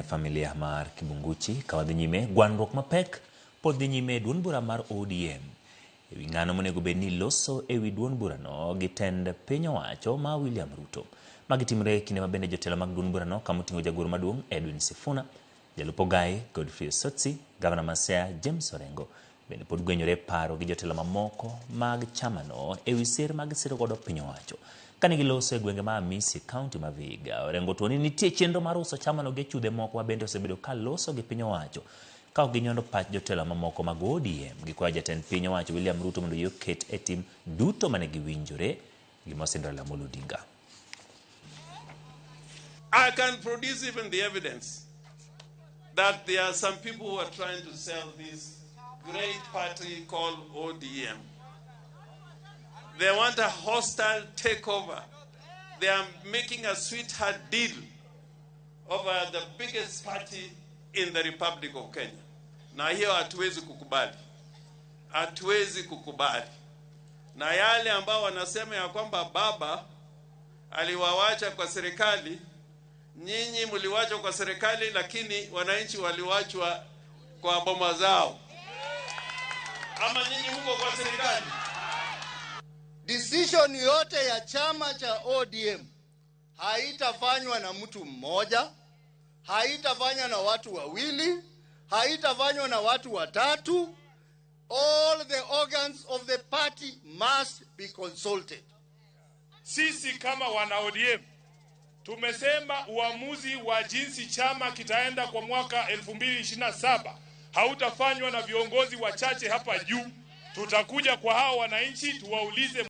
Ne familia mar Kibunguchi ka wadhi nyime, gwandruok mapek pod dhi nyime e duond bura mar ODM ewi ng'ano monego bed ni loso ewi duond burano gi tend piny owacho ma William Ruto. Magi timore e kinde ma bende jotelo mag duond burano kama oting'o jagoro maduong' Edwin Sifuna, jalup Ogai Godfrey Osotsi, gavana ma Siaya James Orengo bende pod gwenyore paro gi jotelo mamoko mag chamano ewi sir ma gisiro godo piny owacho. Kane giloso e gwenge ma Amisi, kaunti ma Vihiga, Orengo otuo ni nitie chenro mar uso chamano gi achudhe moko ma bende osebedo ka loso gi piny owacho ka ok ginyono pach jotelo mamoko mag ODM. Gikwayo jatend piny owacho William Ruto mondo oyie oket e tim duto mane giwinjore gima osin Raila Amolo Odinga. I can produce even the evidence that there are some people who are trying to sell this great party called ODM. They want a hostile takeover. They are making a sweetheart deal over the biggest party in the Republic of Kenya. Na hiyo hatuwezi kukubali, hatuwezi kukubali. Na yale ambao wanasema ya kwamba baba aliwawacha kwa serikali, nyinyi mliwachwa kwa serikali, lakini wananchi waliwachwa kwa boma zao. Ama nyinyi mko kwa serikali? Decision yote ya chama cha ODM haitafanywa na mtu mmoja, haitafanywa na watu wawili, haitafanywa na watu watatu. All the organs of the party must be consulted. Sisi kama wana ODM tumesema uamuzi wa jinsi chama kitaenda kwa mwaka 2027 hautafanywa na viongozi wachache hapa juu. Tutakuja kwa hao wananchi tuwaulize.